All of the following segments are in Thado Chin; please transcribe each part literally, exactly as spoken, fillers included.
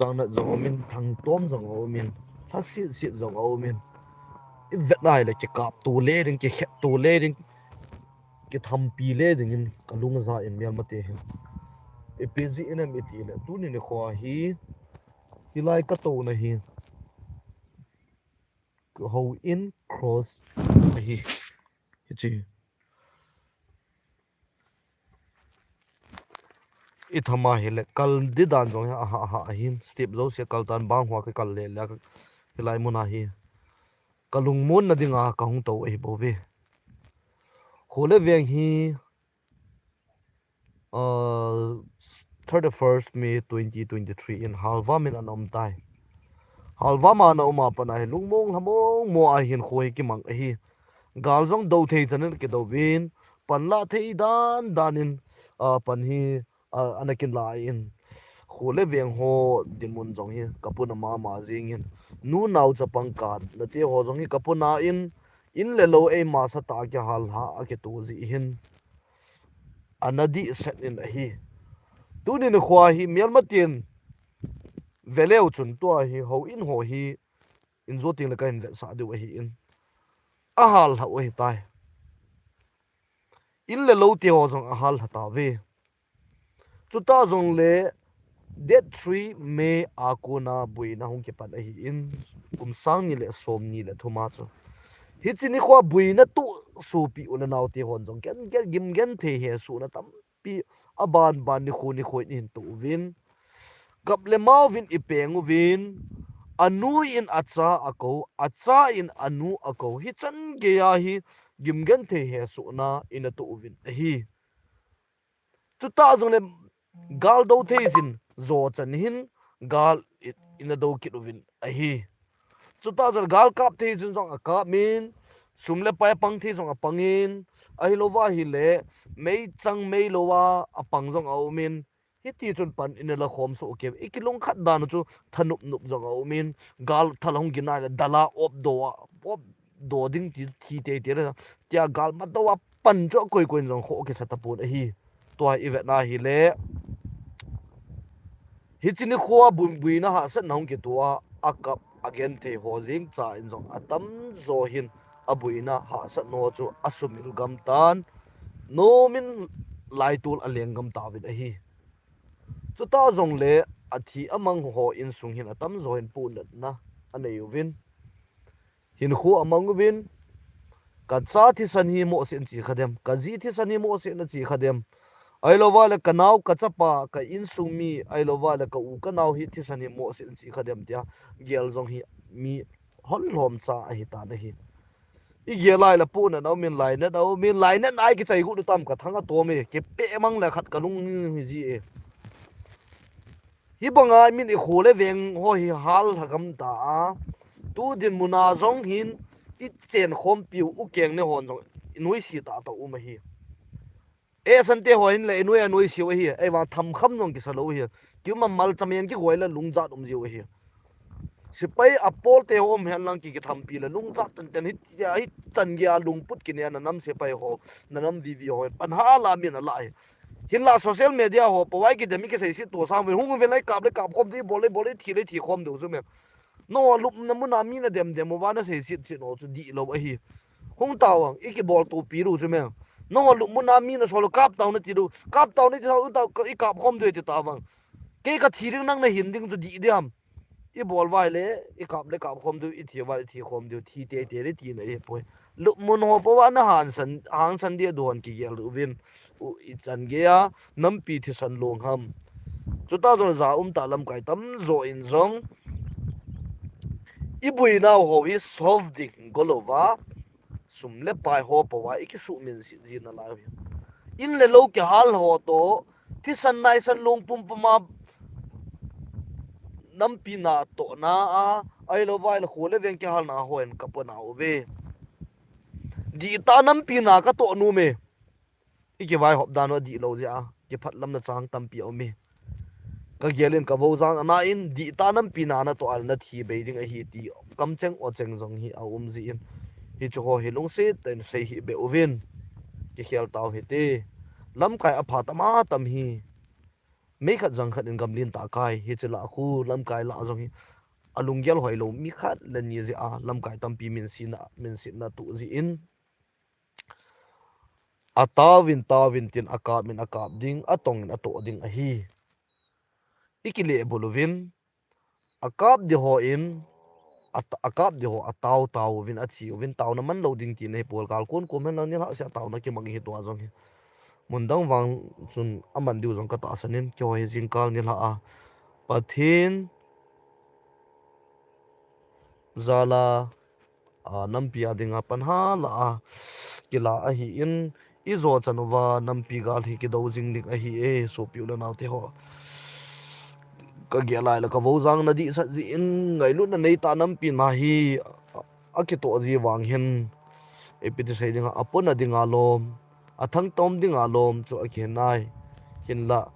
Changnat jong aumin, thangtom jong aumin, lhasit sit jong aumin. I vet nai le kikap to le ding, kikhet to le ding, kithampi le dingin kalung aja in mial mate hin. Ipi jeh inem iti le, tuni nikho hi, hilai ka touna hi, Houin Cross ahi. Hichi. I thama hi le, kal di dan jong hi aha, aha, ahin. Step jouse kal tan bang hua ka kal le, le ka hilai mun ahi. Ka lungmon na dinga ka hung to ahi bou ve. Kho le veng hi, uh, thirty-first May twenty twenty-three in Halvam in ana um tai. Halvam a ana um a pat a hi lungmong lhamong mo a hin kho hi kimang ahi. Gal jong do thei chan in kido vin, pan la thei dan dan in, uh, pan hi, uh, ana kin la in. Kho le veng ho dinmun jong hi ka puna mama jing in. Nu nao chapang kan, nate ho jong hi ka puna in, in le lou eima sa ta kihal ha a kitu ji hin. Ana dih set in ahi. Tuni nikho hi mial matin veleu chun tua hi houin ho hi in jo ting le ka hin vetsah diu ahi in. Ahal lha u ahi tai. In le lou te ho jong ahal lha ta ve. Chuta jong le date three May a kona buina hung kipan ahi in, kum sang ni le som ni le thum a chu. Hichi nikho buina tu supi u le nao te hon jong gen, gen, gim gen thei he suna tampi a ban ban nikho nikho in hin tu uvin. Kap le mau vin i peng uvin. Anu in acha ako, acha in anu ako. Hichan gei a hi gim gen thei he suna ina tu uvin ahi. Chuta jong le gal do thei jin jo chan hin gal i-, ina do kit uvin ahi. Chuta jong le gal kap thei jin jong akap in, sum le pai pang thei jong apang in, ahilou va hi le, mei chang mei lou a apang jong aum in, hiti chun pan ina la khom so ke, i kilung khat dan u chu thanup nup jong aum in, gal thal hung gin a le, dala op do a, op do ding ti, thi tei tei le, tia gal ma do a pan chu a koi koi in jong kho kisa tapon ahi. Tua i vetna hi le, hichi nikho a bu-, buina hahsatna hung kitu a, akap a gen thei ho jing cha in jong atam jo hin a buina hahsatna ho chu a sumil gam tan, nom in lai tul a leng gam ta uvin ahi. Chuta jong le a thi a mang ho insung hin atam jo hin punatna a nei uvin. Hinkho a mang uvin, ka cha thisan hi mohseh in chi kha dem, ka ji thisan hi mohseh in chi kha dem. Ahilou va le ka nao, ka chapa, ka insung mi, ahilou va le ka u ka nao hi thisan hi mohseh in chi kha dem tia gel jong hi mi hon lhom cha ahi tan ahi. I gel lai le punatna um in, lainatna um in, lainatna a i kichai gu tam ka thang a tom e, kipe mang le khat ka lung hi ji e. Hibanga min i kho le veng ho hi hal lha gam ta a. Tu dinmun a jong hin i chen khompi u, u keng ne hon jong i nuisi ta ta um ahi. E sante ho hin le i nui a nuisi u ahi. Ei vang tham kham jong kisa lou hi. Kiu ma mal cham eng kigoi le lungjat um ji u ahi. Sipai a pol te ho um hen lang ki, kithampi le lungjat ten ten hi, hi chan gei a lungput kine a na nam sipai ho, na nam vivi ho. Pan ha la min a la hi. Hinla social media ho, pawai kidem i kiseiset to sang ve, hung ve lai kap le kap khom ding, bol le bol le, thi le thi khom ding chu me. No lupna mun a mi na dem dem uva na seiset set no chu dihlou ahi. Hung tao vang, i kibol to pi lu chu me. No lup mun a mi na sol kap tao na ti lu, kap tao na ti tao, tao, i kap khom ding ti tao vang. Kei ka thi ding nang na hin ding chu dih diam. I bol vai le, i kap le kap khom diu, i thi vai le thi khom diu, thi tei tei le ti na i poi. Lupmun ho po va na hangsan, hangsan dia don kigel uvin. U i chan gei a, nampi thisan long ham. Chuta jong ja um ta lamkai tam jo in jong. I buina ho hi solve ding go lou va. Sum le pai ho po va, i kisuh min si ji na lai hi. In le lou kihal ho to, thisan naisan long pum pum a nampi na tohna a, ahilou vai le kho le veng kihalna ho in ka pona uve. Dih ta nampi na ka toh nom e. I kivai hop dan u a dihlou jeh a, kiphat lam na chang tampi a um e. Ka gel in ka vo jang ana in, dih ta nampi na na toh a le na thi bei ding ahi ti, kam cheng o cheng jong hi a um ji in. Hichu ho hi lungset tah in sei hi be uvin. Kikhel tau hite. Lamkai a pha tam a tam hi. Mei khat jang khat in gam lentah kai, hiche lah khu lamkai lah jong hi alunggel hoilou mi khat le ni jeh a lamkai tampi minsetna, minsetna toh jeh in ataovin taovin tin akap in akap ding, atong in atoh ding ahi. Ikilehbul uvin, akap ding hon, at-, akap ding ho atao tao uvin, ache uvin, taona manlou ding tina hi pol kal kon kom hen lang nilhah seh a taona kimang hi tua jong hi. Mun dang vang chun aman diu jong katahsan in, keiho hi jingkal nilhah a Pathen jal a, a, nampi a dinga pan hala a kila ahin, ijo chan uva nampi gal hi kidou jing ding ahi e, sopi u le naote ho. Kagel lai le kavojang nadih sat jeh in ngailutna neitah nampi na hi, a, akitoh ji vang hin, ipi ti sei dinga, apona dinga lom, athangtom dinga lom chu akihin nai. Hinla,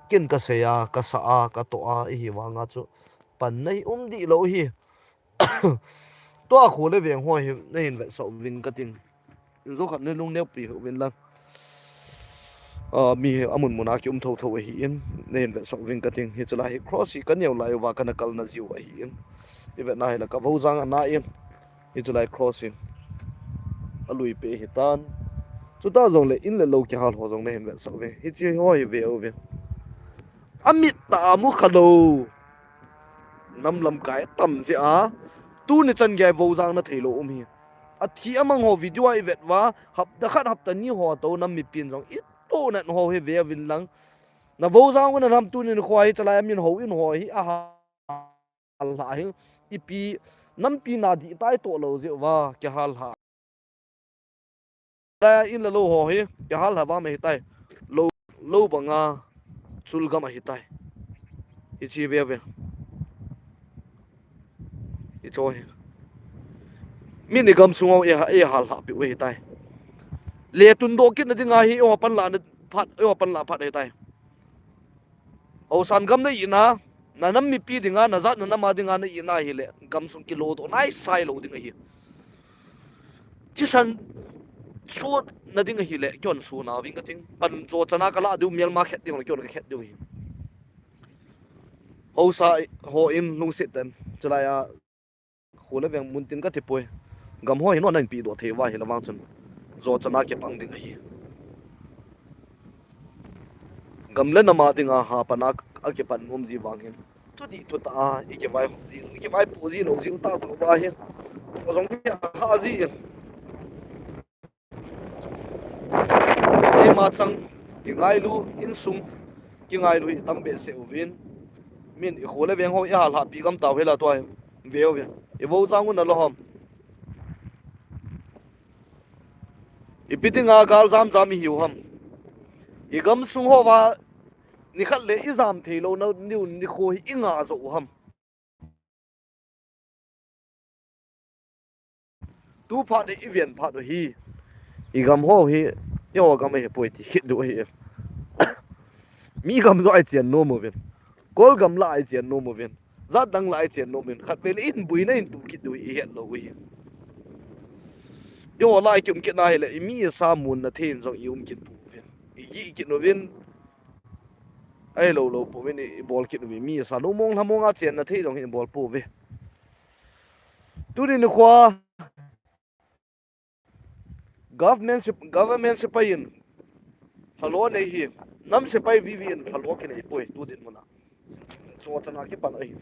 ken kasei a, kasa a, katoh a, ihi vanga chu panna hi um dihlou hi. Tua kho le veng ho hi nahin vetsah uvin kating. Injo khat nilung neopi uvin lang. A, mi hi amun mun a kium thotho ahin, nahin vetsah uvin kating. Hiche lai hi cross hi kaneo lai uva kana kalna jiu ahin. Ivetna hile kavojang ana in. Hiche lai cross hi alui peh ahitan. Chuta jongle in le lou kihal ho jong nahin vetsah uve. Hiche ho hi ve uve. Amit tah a mukhalou nam lamkai tam jeh a, tuni chan gei vojang na theilou um hi. Athi amang ho video a ivet uva, hapta khat hapta ni ho tou nam mipin jong itoh nat ho hi ve uvin lang. Na vojang u na nam tuni nikho hi chalai amin houin ho hi ahal lha hi. Ipi nampi na dih tai toh lou jeh uva kihal lha. Lai in le lou ho hi kihal lha va mai hitai. Lou, lou banga chulgam ahitai. Hiche ve uve. Hiche hi. Min igam sung u eiha, eihal lhah peh u ahitai. Letun doh kitna dinga hi eiho panlah na phat, eiho panlah phat ahitai. Haosa gam na itna, na nam mipi dinga, na jat na nam a dinga na itna hile, gamsung kilodoh naisai lou ding ahi. Thisan sot na ding ahile, keiho sona uvin kating. Pan jo chana kalah diu, melma khet diu, keiho kakhet diu hi. Haosa hon lungset tah in, chulai a, kho le veng mun tin kati poi. Gam ho hi nona inpehdoh thei uva hile vang chun, jo chana kipang ding ahi. Gam le nam a dinga hapan a, akipan nom ji vang hin, thudih thutah a ikivai hom ji lou, ikivai poh ji lou ji u tah tah uva hin, toh jong hi aha ji in. Eima chang kingailu, insung kingailu hi tam behseh uvin. Min ikho le veng ho ihal lhahpi gam tau hila tua hi ve uve. Ivojang u nalou ham? Ipi dinga gal jam jam ihiu ham? Igamsung hoa nikhat le ijam theilouna niu nikho hi ingah jou u ham? Tu phat le iven phat u hi, igam ho hi, eiho gam ahipoi ti kit diu ahi. Mi gam joh a ichen nom uvin. Kol gam lah a ichen nom uvin. Jat dang lah a ichen nom uvin. Khatvei le in buina in tu kit diu hi ihet lou u hi. Eiho lah a ikium kitna hile, imi isa mun na thei in jong ium kit pouvin. Igih kit uvin. Ahilou lou pouvin, ibol kit uvin. Mi isa lou mong lha mong a chenna thei jong hi ibol pouve. Tuni nikho a government sep-, government sepai in lhalo nei hi, nam sepai vivi in lhalo kinei poi tu dinmun a. Chua chana kipan ahi.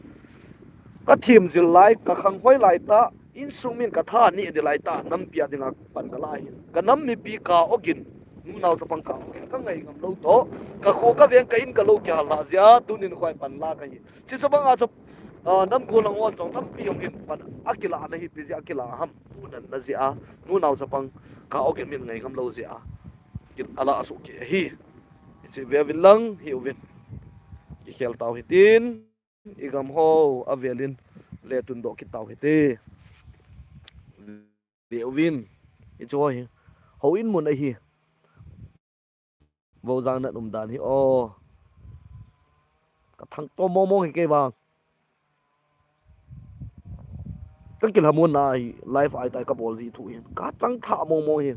Ka thim jil lai, ka khanghoi lai tah, insung min ka tha neh ding lai tah, nampi a dinga pan ka la hi. Ka nam mipi ka ogin, nu nao chapang ka ogin, ka ngai ngam lou toh, ka kho ka veng ka in ka lou kihal lha jeh a, tuni nikho a pan la ka hi. Chuche banga chu, ah, nam gollhang hon jong tampi hung hin pan akila na hi, ipi jeh a kila ham, pu nan na jeh a, nu nao chapang ka ogin min ngai ngam lou jeh a, kin ala asu kei ahi. Hiche ve uvin lang hi uvin. Kikhel tau hitin, igam ho avel in letun doh kit tau hite. Ve uvin. Hiche ho hi. Houin mun ahi. Vojang na um dan hi, o. Ka thangtom mong mong hi kei vang. Ka kilhamon na hi, live a itai ka bol ji thu hin. Ka chang tha mong mong hi.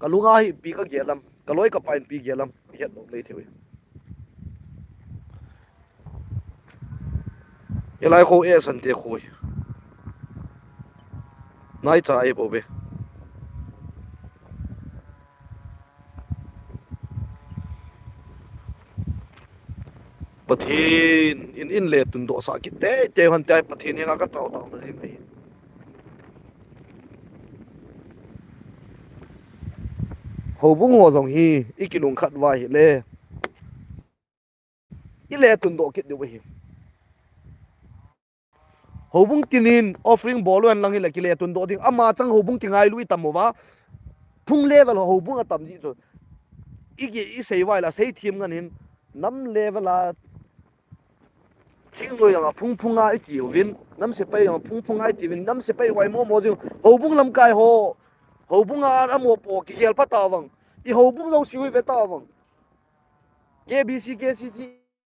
Ka lunga hi ipi ka gel ham. Ka loi ka pai in ipi gel ham. Ihet lou lei thei u hi. Hilai kho e sante kho hi. Nai cha e bo be. Pathen in in le tun doh sa kit te te han te Pathen henga ka tao tao na jing ahi. Houbung ho jong hi i kilungkhat uva ahile i le tun doh kit diu ahi. Houbung tin in offering bol u hen lang hile kile tun doh ding. Ama chang houbung kingailu i tam uva. Phung level ho houbung a tam ji chu. I ki i sei uva ahile sei thim ngan hin nam level a thingnoi jong a phung phung a i ti uvin. Nam sepai jong a phung phung a i ti uvin. Nam sepai uva i mo mo jing. Houbung lamkai ho. Houbung a a mopo kigel pha ta vang. I houbung jouse u i ve ta vang. K B C, K C C,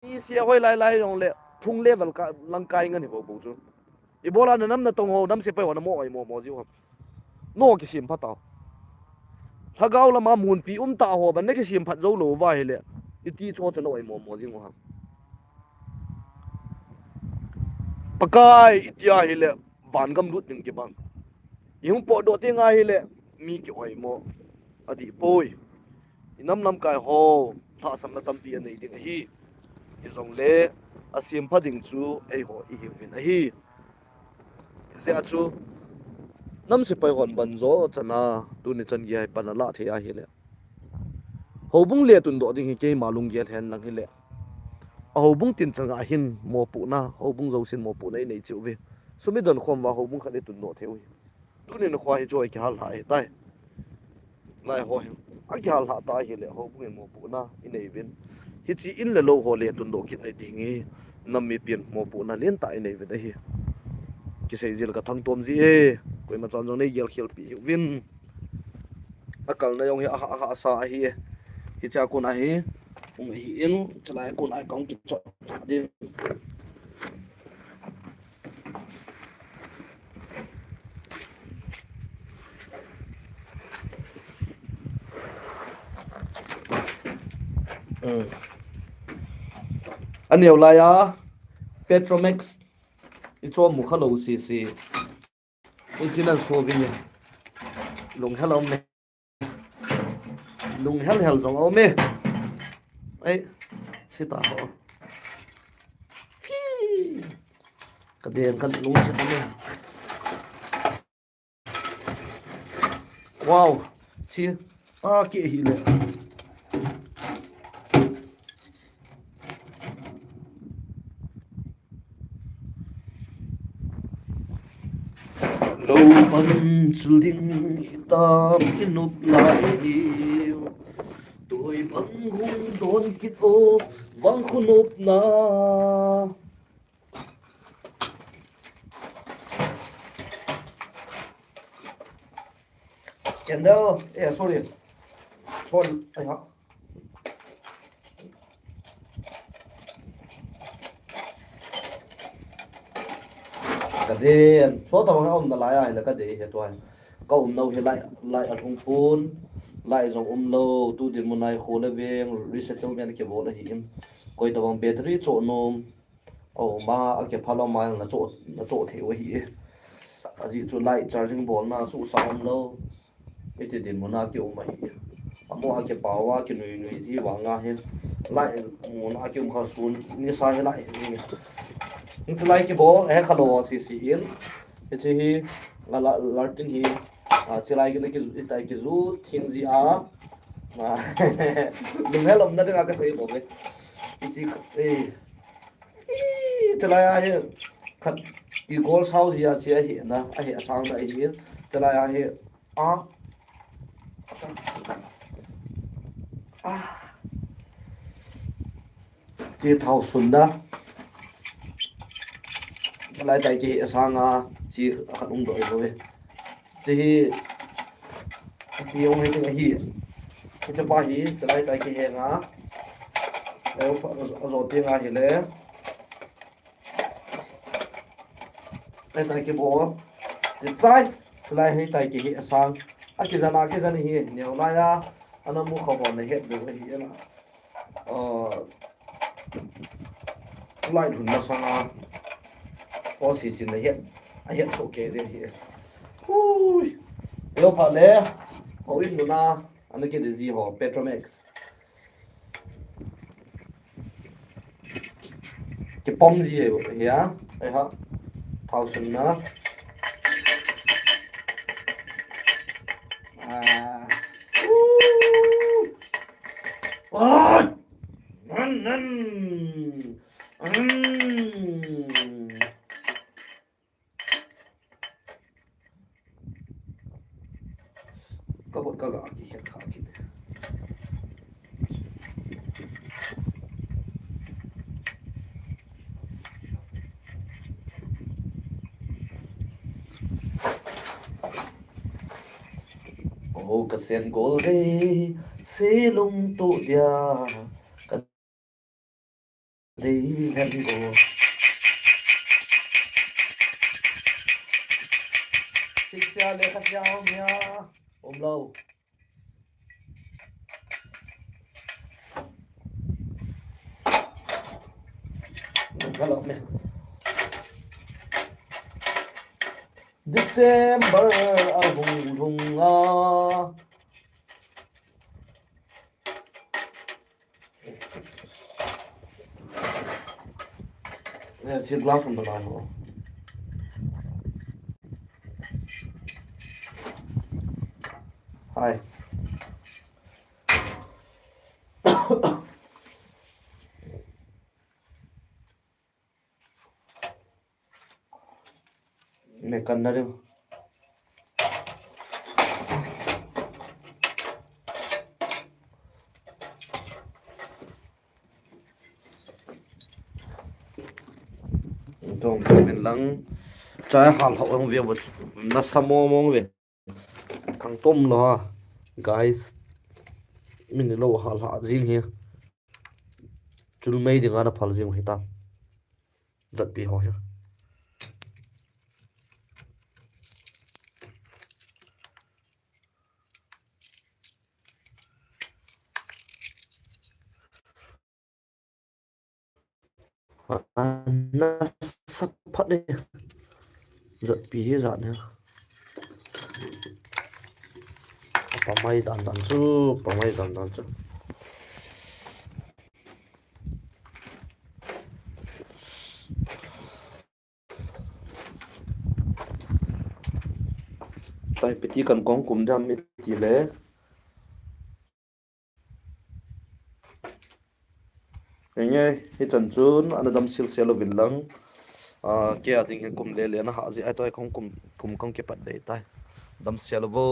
E C a hoi lai lai jong le phung level ka langkai ngan hi bo bo chu. I bola na nam na tong ho, nam sepai ho na mo ai mo mo jiu ham. No kisem phat tau. Lhagao lama munpi um ta ho ban na kisem phat jou lou va hile. I ti cho cho no ai mo mo jing u ham. Pakai i ti a hile van gam lut ding kibang. I hung potdoh ding ahile mi ki oimo adih poi. I nam lamkai ho lhahsamna tampi anei ding ahi. Hijongle asem pha ding chu eiho ihiuvin ahi. Hijeh a chu nam sepai hon banjo chana tuni chan gei a hi pan alah thei ahile. Houbung le tundoh ding hi keima lunggel hen lang hile. A houbung tin changa hin mopohna, houbung jousen mopohna inei cheh uve. Sum idon khom uva houbung khat itundoh thei u hi. Tuni nikho hi chu akihal lhah ahitai. Lai ho hi akihal lhah ta ahile houbung in mopohna inei uvin. Hiche in le lou ho le tundoh kit na ding hi nam mipin mopohna lentah inei uvin ahi. Kisei jil ka thangtom ji e. Koima chan jong nei gel khel pi hiuvin. Akalna jong hi aha, aha sa ahi e. Hiche a kon ahi. Hung ahi in, chulai a kon ahi kahung kichot din. Aneo lai a Petromax i chom mu kha lou sese. Ichi nan so vin e. Lunghel a um e. Lunghel hel jong a um e. Ei, sita ho. Fi. Ka den kan lungset a um e. Wow. Si. A ki hi le. Lou bang chul ding hitam i nop lai hi. Tui bang hung don kit o, bang khu nopna. Candle, eh, sorry. Sorry, ai ha. Ka den, so tabang a umna lai a, hila ka dei he tuan. Ka umna u hi lai, lai a hung pun, lai jong um lou, tu dinmun a hi kho le veng, resettlement kibol ahi in. Koi tabang battery cho nom, a um a, a kiphal a um a, na cho, na cho thei u ahi e. Ajeh chu light charging bolna suhsa um lou. Hiti dinmun a kium ahi. Amaho a kipao a kinui nui ji vang a hin. Light mun a kium kha sun nisa hi lai hi. Hiti lai kibol, eh, kha lou sisi in. Hichi hi, nga la, lartin hi. A, chilai kina ki, itai kiju, thing ji a. A, lunghel umna dinga ka sei bou ve. Hichi, eh. Ih, chulai a hi khat kigol sao ji a chi ahi na, ahi asang na ahi. Chulai a hi, a. A. Chi thao sun da. Chulai tai kihi asang a, chi khat um doh i bou ve. Chi hi, ti ong hi ting ahi. Hiche pa hi, chulai tai kihi nga. Ajo ti nga hi le. Hitai kibol. Ti chai. Chulai hitai kihi asang. Akijan a kijan hi neo lai a. Ana mu kha bon na het bou hi ana. Ah, light hun masang a. Post hi sin na het, a het so ke de hi. Ui. Yo pha le. Ho in na. Ana ke de ji ho Petromax. Kipom ji e, ya. Ai ha. Thao sun na. Ah. Ui. Oi. Nan, nan. Mm. Ka bot ka ga ki khet kha ki. Oh, ka sen gol ve, se lung tu dia. Ka dei hen go. Sik sia le kha sia hong ya. Om lo. Ka lo me. December a hung hung a. Ya, si glass hung banai ho. Hai. Me kan na ding. Tong men lang. Chai hal ho hong ve bo. Na sa mo mo ve. Kang tom lo ha. Guys. Min lo hal ha jing hi. Chul mei ding ana phal jing hi ta. Zatpi ho hi. Ana sa phat ni. Zatpi hi zat ni. Pamai dan dan chu, pamai dan dan chu. Tai piti kan kong kum dam mi ti le. Enge, hi chan chun, ana dam sil sil uvin lang. Ah, kei a ding hi kum le le na ha ji ai toi kong kum, kum kong kipat dei tai. Dam sil uvo.